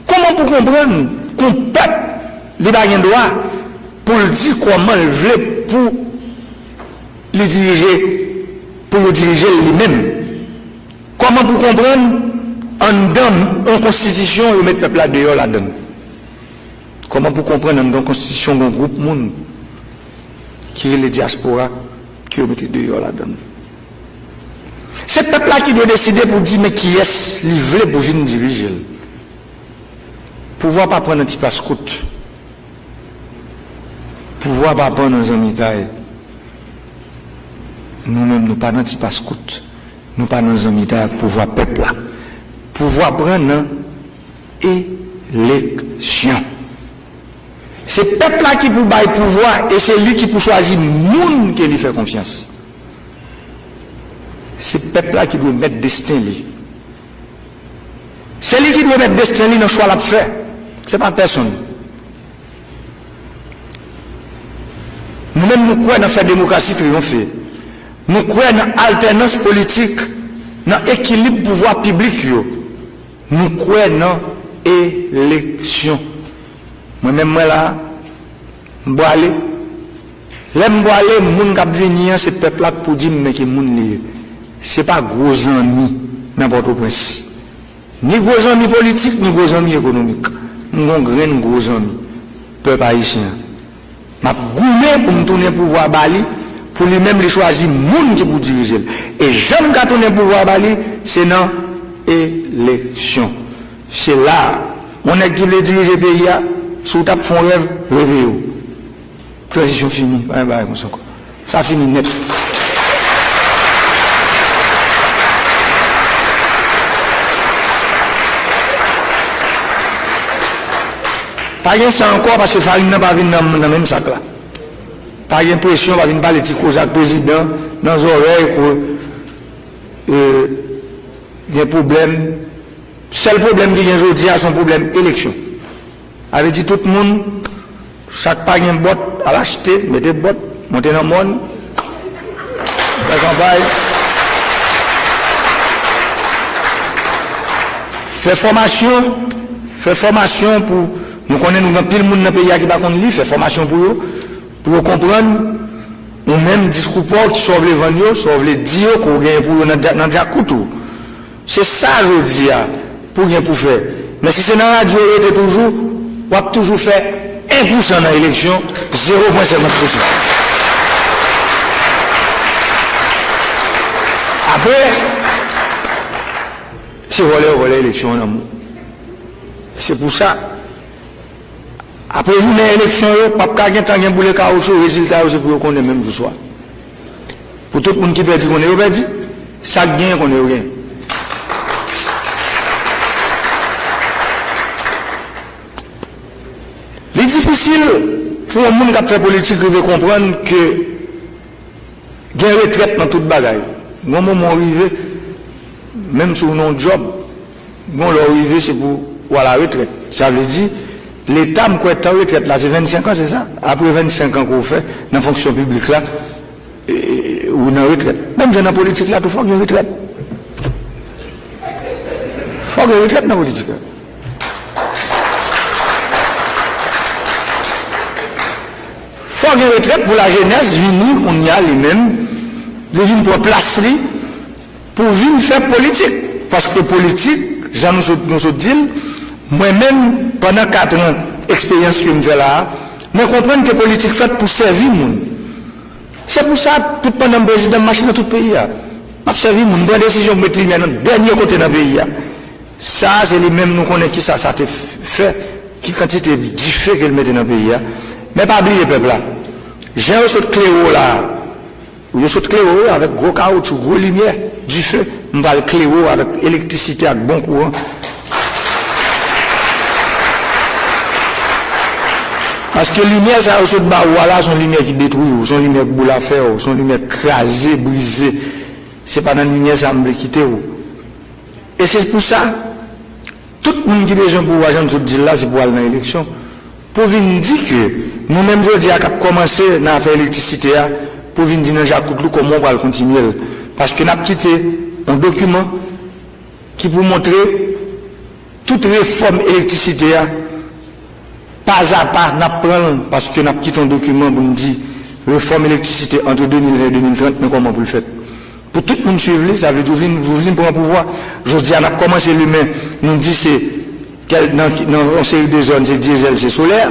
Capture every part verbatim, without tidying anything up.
Kòman pou konprann ke yon pèp, li pa gen dwa pou l di kòman l vle pou li dirije, pou yo dirije l li menm? Kòman pou konprann anndan yon konstitisyon yo met pèp la deyò ladan l? Kòman pou konprann anndan yon konstitisyon gen yon gwoup moun ki rele dyaspora ke yo mete deyò ladan l? Se pèp la ki dwe deside pou di men kiyès li vle pou vin dirije l. Pouvwa pa pran nan ti paskout. Pouvwa pa pran nan zanmitay. Nou menm, nou pa nan ti paskout. Nou pa nan zanmitay ak pouvwa pèp la. Pouvwa pran nan eleksyon. Se pèp la ki pou bay pouvwa e se li ki pou chwazi moun ke li fè konfyans. Se pèp la ki dwe mèt desten li. Se li ki dwe mèt desten li nan chwa l ap fè. Se pa pèsonn. Nou menm, nou kwè nan fè demokrasi triyonfe. Nou kwè nan altènans politik, nan ekilib pouvwa piblik yo. Nou kwè nan eleksyon. Mwen menm, mwen la, m pwale. Lè m pwale, moun k ap vini an, se pèp la k pou di m men ki moun li ye. Se pa gwo zanmi nan Pòtoprens. Ni gwo zanmi politik, ni gwo zanmi ekonomik. M gon grenn gwo zanmi, pèp ayisyen an. M ap goumen pou m tounen pouvwa ba li, pou li menm li chwazi moun ki pou dirije l. E jan m ka tounen pouvwa ba li, se nan eleksyon. Se la a, yon nèg ki vle dirije peyi a, si w t ap fè yon rèv, reve w. Tranzisyon fini, pa gen bagay konsa ankò. Sa fini nèt. Pa gen sa ankò paske farin nan pa vin nan, nan menm sak la. Pa gen presyon, pa vin pale ti koze ak prezidan nan zòrèy ko, e, gen pwoblèm. Sèl pwoblèm ki gen jodi a, se yon pwoblèm eleksyon. Sa vle di tout moun, sa k pa gen bòt, al achte, mete bòt, monte nan mòn, fè kanpay. Fè fòmasyon, fè fòmasyon pou, nou konnen nou gen anpil moun nan peyi a ki pa konn li, fè fòmasyon pou yo, pou yo konprann, ou menm diskou pa w, ki sa w vle vann yo, sa w vle di yo, ke w genyen pou yo nan dja-, nan djakout ou. Se sa jodi a pou gen pou fè. Men si se nan radyo w rete toujou, w ap toujou fè en pousan nan eleksyon, zewo pwen senkant pousan. Apre, se vòlè yo vòlè eleksyon an nan men w. Se pou sa, apre jounen eleksyon yo, p ap ka gentan gen boule kawotchou, rezilta yo se pou yo konnen menm jou swa. Pou tout moun ki pèdi konnen yo pèdi, sa k genyen konnen yo genyen. Li difisil pou yon moun k ap fè politik rive konprann ke gen retrèt nan tout bagay. Gon moman w rive, menm si w nan yon djòb, gon lè w rive, se pou w al a retrèt. Sa vle di, Leta, m kwè tan retrèt la, se vennsenk an, se sa? Apre vennsenk an ke w fè nan fonksyon piblik la, e, e, ou nan retrèt. Menm jan nan politik la tou, fòk gen retrèt. Fòk gen retrèt nan politik la. Fò gen retrèt pou lajenès vini kounye a li menm, li vin pran plas li pou vin fè politik. Paske politik, jan nou sot, nou sot di l, mwen menm, pandan katran eksperyans ke m fè la a, mwen konprann ke politik fèt pou sèvi moun. Se pou sa, tout pandan m prezidan, m mache nan tout peyi a. M ap sèvi moun, m pran desizyon pou met limyè nan dènye kote nan peyi a. Sa a, se li menm nou konnen kisa sa te f-, fè, ki kantite dife ke l mete nan peyi a. Men pa bliye pèp la. Jan yo sot klere w la a, yo sot klere w avèk gwo kawotchou, gwo limyè, dife, m pral klere w avèk elektrisite ak bon kouran. Paske limyè sa yo sot ba ou a la, se yon limyè ki detwi w, se yon limyè k boule afè w, se yon limyè k kraze, brize. Se pa nan limyè sa a m vle kite w. E se pou sa, tout moun ki bezwen pouvwa, jan m sot di l la, se pou al nan eleksyon. Pou vin di ke nou menm jodi a k ap kòmanse nan afè elektrisite a, pou vin di nan djakout li kòman w pral kontinye l. Paske n ap kite yon dokiman ki pou montre Tout refòm elektrisite a, pazapa, n ap pran l, paske n ap kite yon dokiman pou n di, refòm elektrisite ant de mil ven e de mil trant, men kòman pou l fèt. Pou tout moun swiv li, sa vle di ou vin, ou vin pran pouvwa. Jodi a, n ap kòmanse limen, nou di se kèl, nan, nan yon seri de zòn, se dyezèl, se solè.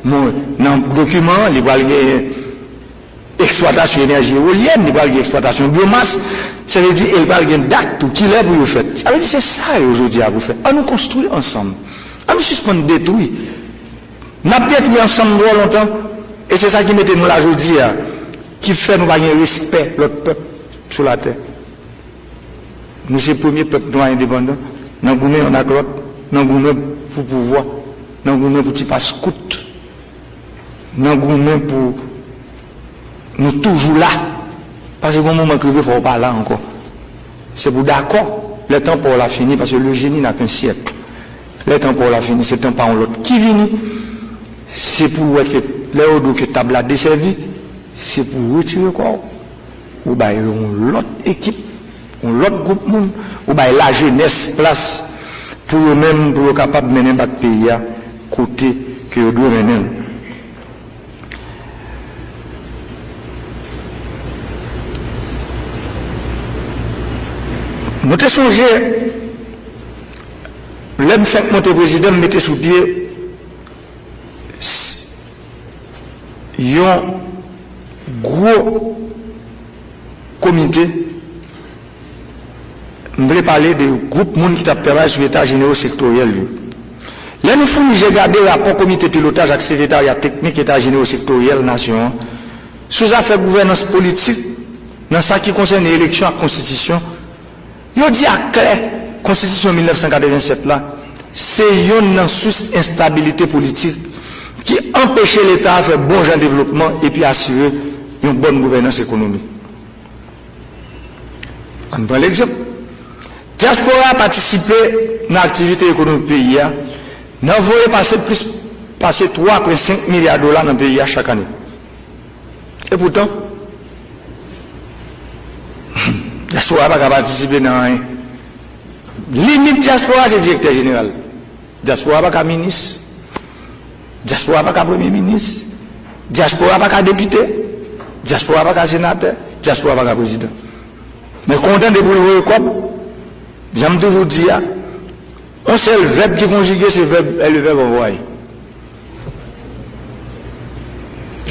Bon, nan dokiman an, li pral genyen eksplwatasyon enèji ewolyèn, li pral gen eksplwatasyon byomas, sa vle di, e l pral gen dat tou, kilè pou yo fèt. Sa vle di, se sa yo jodi a pou fè. An nou konstwi ansanm. An nou sispann detwi. N ap detwi ansanm twò lontan, e se sa ki mete nou la jodi a, ki fè nou pa gen respè lòt pèp sou latè. Nou se premye pèp nwa endepandan, nan goumen youn ak lòt, nan goumen pou pouvwa, nan goumen pou ti pas kout, nan goumen pou nou toujou la. Paske gon moman k rive, fò w pa la ankò. Se pou dakò, lè tan pa w la fini, paske le génie n'a qu'un siècle. Lè tan pa w la fini, se tan pa yon lòt ki vini. Se pou w wè ke lè yo di w ke tab la desèvi, se pou w retire kò w. Ou bay yon lòt ekip, yon lòt gwoup moun, ou bay lajenès plas pou yo menm, pou yo kapab mennen bak peyi a kote ke yo dwe mennen l. Nou te sonje, lè m fèk monte prezidan, m mete sou pye s-, yon gwo komite, m vle pale de gwoup moun ki t ap travay sou eta jenero sektoryèl yo. Lè nou founi je gade rapò komite pilotaj ak sekretarya teknik eta jenero sektoryèl nasyon an, sou zafè gouvènans politik, nan sa ki konsène eleksyon ak konstitisyon, yo di aklè, konstitisyon mil nèf san katrevennsèt la, se yonn nan sous enstabilite politik ki anpeche Leta a fè bon jan devlopman epi asire yon bòn gouvènans ekonomik. Ann pran legzanp. Dyaspora a patisipe nan aktivite ekonomik peyi a, nan voye pase plis pase twa pwen senk milya dola nan peyi a chak ane. Epoutan, dyaspora a pa ka patisipe nan anyen. Limit dyaspora a se direktè jeneral. Dyaspora pa ka minis. Dyaspora pa ka premye minis. Dyaspora pa ka depite. Dyaspora pa ka senatè. Dyaspora pa ka prezidan. Men kontan depi w voye kòb, jan m toujou di a, yon sèl vèb ki konjige, se vèb, è, le vèb anvwaye.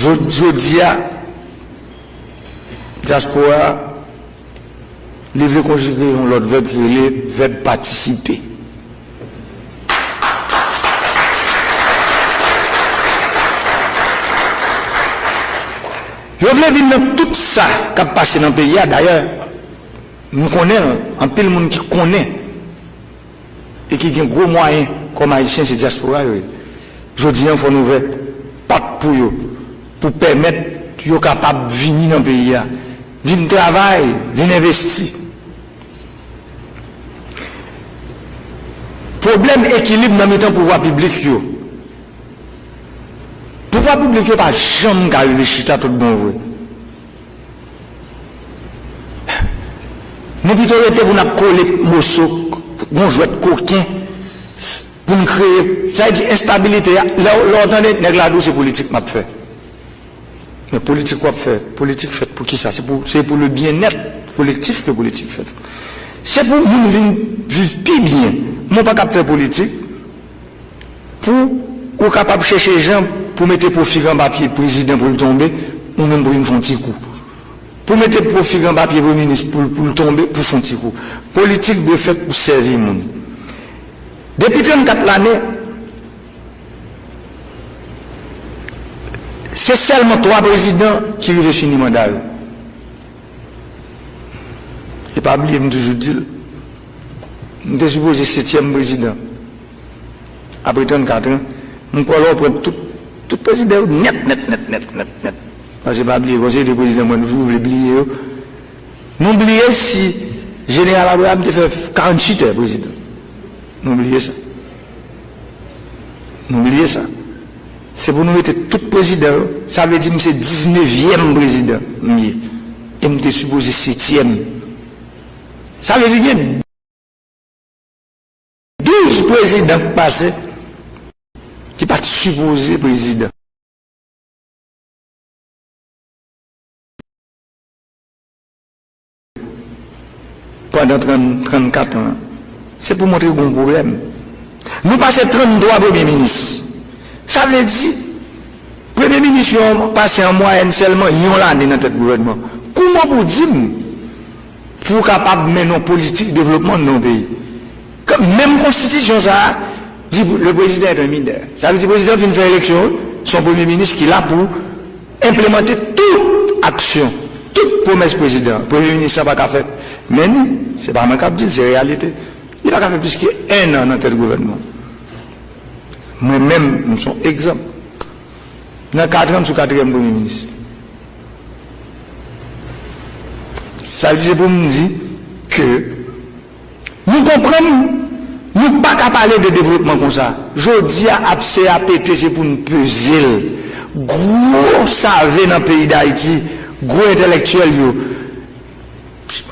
Jodi a, dyaspora a, li vle konjige yon lòt vèb ki rele vèb patisipe. Yo vle vin nan tout sa k ap pase nan peyi a. Dayè, nou konnen l, anpil moun ki konnen e ki gen gwo mwayen kòm Ayisyen, se dyaspora yo ye. Jodi a, fò n ouvè pòt pou yo, pou pèmèt yo kapab vini nan peyi a, vin travay, vin envesti. Pwoblèm ekilib nan mitan pouvwa piblik yo. Pouvwa piblik yo pa janm ka rive chita tout bon vre. Nou pito rete pou n ap kole moso, gon jwèt koken, pou n kreye, sa vle di enstabilite a. Lè, lè w tande nèg la di w se politik m ap fè. Men politik w ap fè, politik fèt pou kisa? Se pou, se pou le bien-être collectif ke politik fèt. Se pou moun vin viv pi byen. Mwen pa ka ap fè politik pou ou kapab chèche jan pou mete pwofig anba pye prezidan pou l tonbe, ou menm pou vin fè yon ti kou. Pou mete pwofig anba pye premye minis pou, pou l tonbe, pou fè yon ti kou. Politik dwe fèt pou sèvi moun. Depi trannkat lane, se sèlman twa prezidan ki rive fini manda yo. E pa bliye, m toujou di l, m te sipoze setyèm prezidan. Apre trannkat an, m kwè lè w pran tout, tout prezidan yo nèt, nèt, nèt, nèt, nèt, nèt. Paske pa bliye, gon seri de prezidan mwen toujou vle bliye yo. Nou bliye si Jeneral Abraham te fè karanntuit è prezidan. Nou bliye sa. Nou bliye sa. Se pou nou mete tout prezidan yo. Sa vle di m se diznevyèm prezidan m ye. E m te sipoze setyèm. Sa vle di gen douz prezidan k pase, ki pa t sipoze prezidan. Pandan trant, trannkat an, se pou montre gen yon pwoblèm. Nou pase tranntwa premye minis. Sa vle di, premye minis yo pase an mwayèn sèlman yon lane nan tèt gouvènman. Kòman pou di m pou w kapab mennen yon politik devlopman nan yon peyi? Ke menm konstitisyon sa a di le président est un mineur. Sa vle di prezidan fin fè eleksyon, se yon premye minis ki la pou enplemante tout aksyon, tout pwomès prezidan. Premye minis sa pa ka fèt. Men ni, se pa mwen k ap di l, se reyalite. Li pa ka fè plis ke en an nan tèt gouvènman. Mwen menm, m se yon egzanp. Nan kat an, m sou katriyèm premye minis. Sa vle di, se pou m di ke nou konprann, nou pa ka pale de devlopman konsa. Jodi a, ap se a pete, se pou n peze l. Gwo save nan peyi Dayiti, gwo entèlektyèl yo,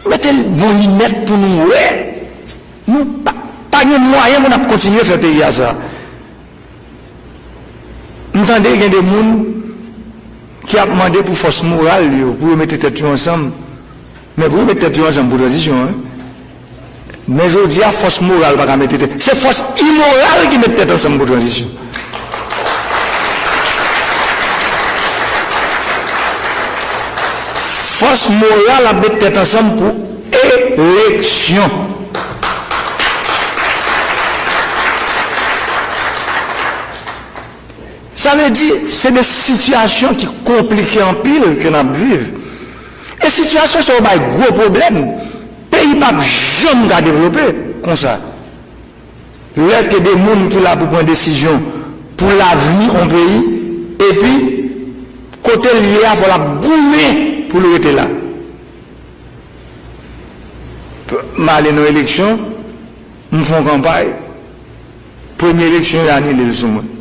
mete l bon linèt pou nou wè. Nou pa, pa gen mwayen pou n ap kontinye fè peyi a sa. M tande gen de moun ki ap mande pou fòs moral yo, pou yo mete tèt yo ansanm. Men pou yo mete tèt yo ansanm pou tranzisyon, wi. Men jodi a, fòs moral pa ka mete tèt. Se fòs imoral ki mete tèt ansanm pou tranzisyon. Fòs moral ap mete tèt ansanm pou eleksyon. Sa vle di, se de sitiyasyon ki konplike anpil ke n ap viv. E sitiyasyon sa yo bay gwo pwoblèm. Peyi p ap janm ka devlope konsa. Lè ke de moun ki la pou pran desizyon pou lavni yon peyi, epi kote l ye a, fò l ap goumen pou l rete la. M ale nan eleksyon, m fè yon kanpay, premye eleksyon, yo anile l sou mwen.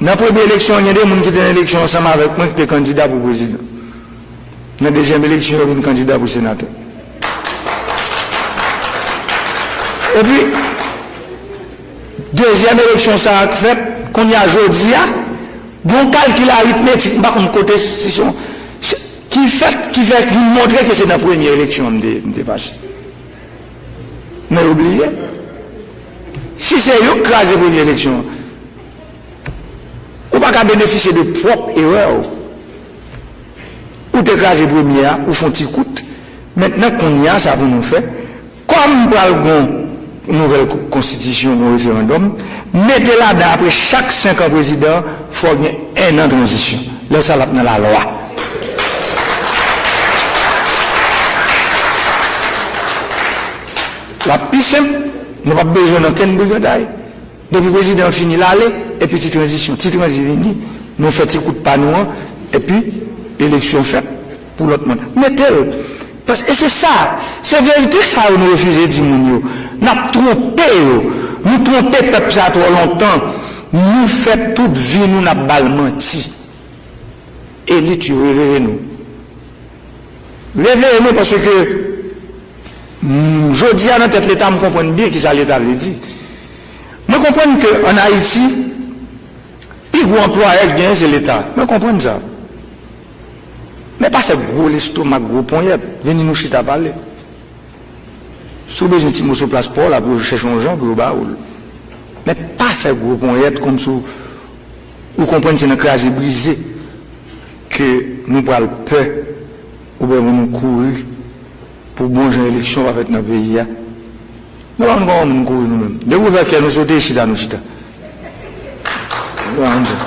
Nan premye eleksyon an, gen de moun ki te nan eleksyon ansanm avèk mwen ki te kandida pou prezidan. Nan dezyèm eleksyon, yo vin kandida pou senatè. Epi, dezyèm eleksyon sa a k fèt, kounye a, jodi a, gen yon kalkil aritmetik, m pa konn kote, si se yon, se, ki fèt, ki fè, ki montre ke se nan premye eleksyon an m te, m te pase. Men yo bliye. Si se yo k kraze premye eleksyon an, ou pa ka benefisye de pwòp erè w. Ou te kraze premye a, ou fè yon ti kout. Mentnan, kounye a, sa pou nou fè. Kòm pral gen yon nouvèl ko-, konstitisyon, yon referandòm, mete ladan apre chak senk an prezidan, fò gen en an tranzisyon. Lè sa l ap nan lalwa. L ap pi senp, nou p ap bezwen nan kenn briganday. Depi prezidan an fini, l ale, epi ti tranzisyon, ti tranzi vini, nou fè ti kout pa nou an, epi eleksyon fèt pou lòt manda. Mete l. Paske se sa, se verite sa yo nou refize di moun yo. N ap twonpe yo. Nou twonpe pèp sa twò lontan. Nou fè tout vi nou n ap ba l manti. Elit yo, reveye nou. Reveye nou paske, mm, jodi a nan tèt Leta, m konprann byen kisa Leta vle di. Mwen konprann ke ann Ayiti, pi gwo anplwayè k genyen se Leta. Mwen konprann sa. Men pa fè gwo lestomak, gwo ponyèt, vini nou chita pale. Si w bezwen ti moso plas pa w la pou yo chèche yon jan pou yo ba ou l. Men pa fè gwo ponyèt kòmsi w, ou konprann se nan kraze brize ke nou pral pè, oubyen pou nou kouri pou bon jan eleksyon pa fèt nan peyi a. Nou pa konn kòman moun kouri nou menm. Depi w ouvè kè nou, sote chita, nou chita. Nou pa konn sa.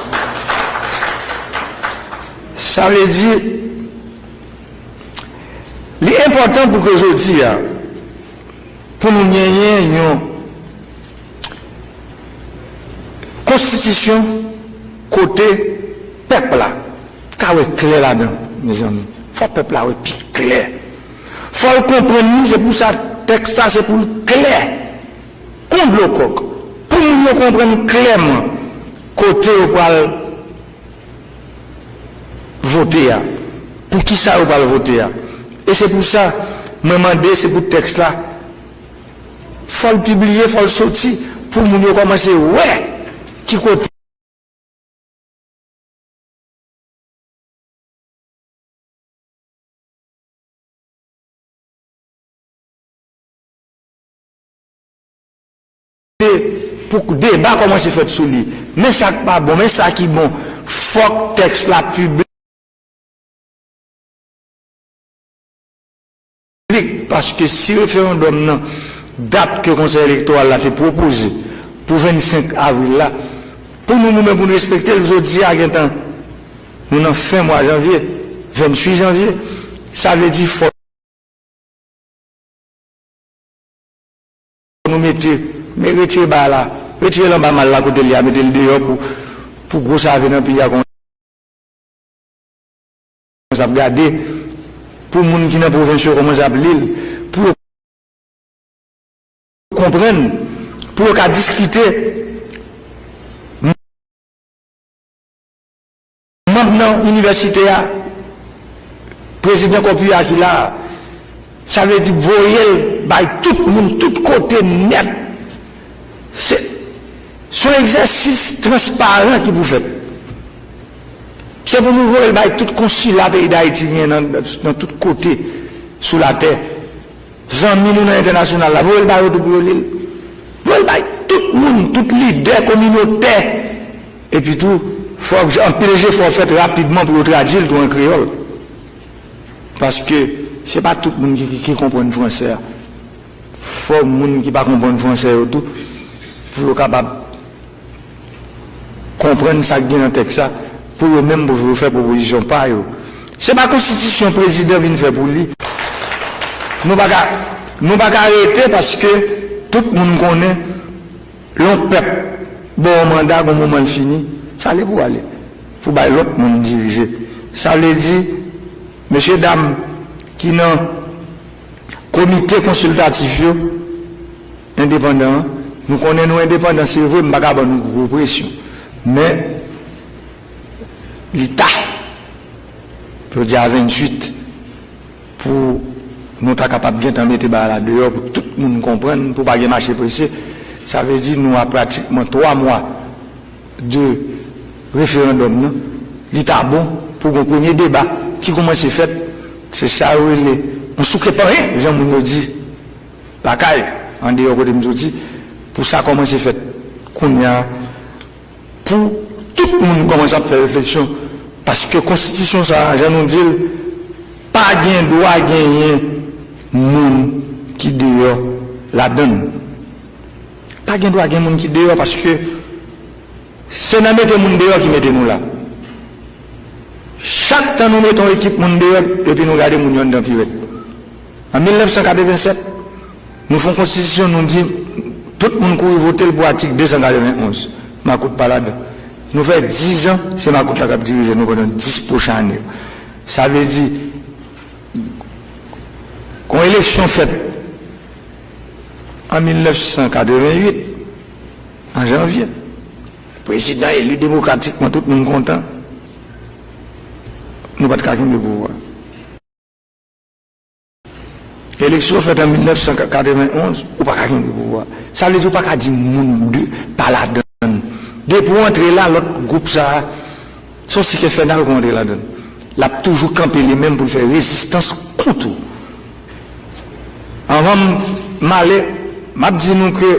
Sa vle di, li enpòtan pou ke jodi a, pou nou genyen yon konstitisyon kote pèp la ka wè klè ladan, mezanmi. Fò pèp la wè pi klè. Fò l konprann li, se pou sa tèks la, se pou l klè. Kon dlo kòk. Pou moun yo konprann klèman kote yo pral vote a, pou kisa yo pral vote a. E se pou sa, mwen mande, se pou tèks la, Fò l pibliye, fò l soti pou moun yo kòmanse wè ki kote pou deba kòmanse fèt sou li. Men sa k pa bon, men sa ki bon. Fòk tèks la piblik, paske si referandòm nan, dat ke Konsèy Elektoral la te pwopoze pou vennsenk avril la, pou nou goumen pou n respekte l, jodi a gentan nou nan fen mwa janvye, venntuit janvye, sa vle di fò nou mete, men retire bagay la, retire l anba mal la kote l ye a, mete l deyò pou, pou gwo save nan peyi a kòmanse ap gade, pou moun ki nan pwovens yo kòmanse ap li l, pou yo konprann, pou yo ka diskite. Manm nan inivèsite a, prezidan kòpi a ki la a, sa vle di voye l bay tout moun, tout kote nèt. Se, se yon egzèsis transparan ki pou fèt. Se pou nou voye l bay tout konsila peyi Dayiti gen nan, nan tout kote sou latè. Zanmi nou nan entènasyonal la, voye l ba yo tou pou yo li l. Voye l bay tout moun, tout lidè kominotè. Epi tou, fòk anpil jefò fèt rapidman pou yo tradui l tou an kreyòl. Paske se pa tout moun ki, ki, ki konprann fransè a. Fò moun ki pa konprann fransè yo tou, pou yo kapab konprann sa k gen nan tèks la, pou yo menm pou yo fè pwopozisyon pa yo. Se pa konstitisyon prezidan vin fè pou li. Nou pa ka, nou pa ka rete paske tout moun konnen lè yon pèp ba w yon manda, gon moman l fini, sa ale pou ale, pou bay lòt moun dirije. Sa vle di, mesye dam ki nan komite konsiltatif yo, endepandan an, nou konnen nou endepandan, se vre, m pa ka ban nou gwo presyon. Men, li ta, jodi a venntuit, pou nou ta kapab gentan mete bagay la deyò, pou tout moun konprann, pou pa gen mache prese. Sa vle di nou a pratikman twa mwa de referandòm nan, li ta bon pou gon premye deba ki kòmanse fèt. Se sa yo rele yon souke panyen, jan moun yo di lakay, andeyò kote m soti, pou sa kòmanse fèt kounye a, pou tout moun kòmanse ap fè refleksyon, paske konstitisyon sa a, jan nou di l, pa gen dwa genyen moun ki deyò ladan l. Pa gen dwa gen moun ki deyò, paske se nan mete moun deyò ki mete nou la. Chak tan nou mete yon ekip moun deyò, epi nou gade moun yo anndan pi rèd. An mil nèf san katrevennsèt, nou fè yon konstitisyon, nou di tout moun kouri vote l pou atik de san katrevenn onz. Makout pa ladan. Nou fè dizan, se makout la k ap dirije nou pandan dis pwochen ane yo. Sa vle di, kon eleksyon fèt an mil nèf san katrevenn uit, an janvye. Prezidan eli demokratikman, tout moun kontan. Nou pa t ka kenbe pouvwa. Eleksyon fèt an mil nèf san katrevenn onz, ou pa ka kenbe pouvwa. Sa vle di ou pa ka di moun de pa ladan. Depi w antre la, lòt gwoup sa a, se yon sik enfènal pou antre ladan. L ap toujou kanpe li menm pou l fè rezistans kont ou. Anvan m, m ale, m ap di nou ke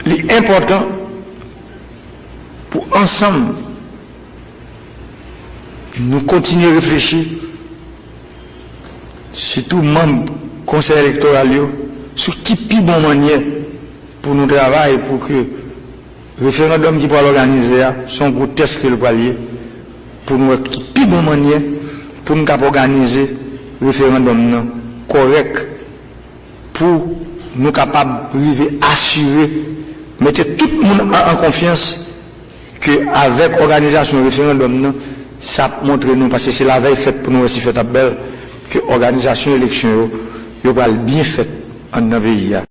li enpòtan pou ansanm nou kontinye reflechi, sitou manm Konsèy Elektoral yo, sou ki pi bon mannyè pou nou travay pou ke referandòm ki pral òganize a, se yon gwo tès ke l pral ye, pou nou wè ki pi bon mannyè pou n kab òganize referandòm nan kòrèk, pou nou kapab rive asire, mete tout moun an, an konfyans ke avèk òganizasyon referandòm nan, sa ap montre nou, paske se lavèy fèt pou nou wè si fèt ap bèl, ke òganizasyon eleksyon yo, yo pral byen fèt anndan peyi a.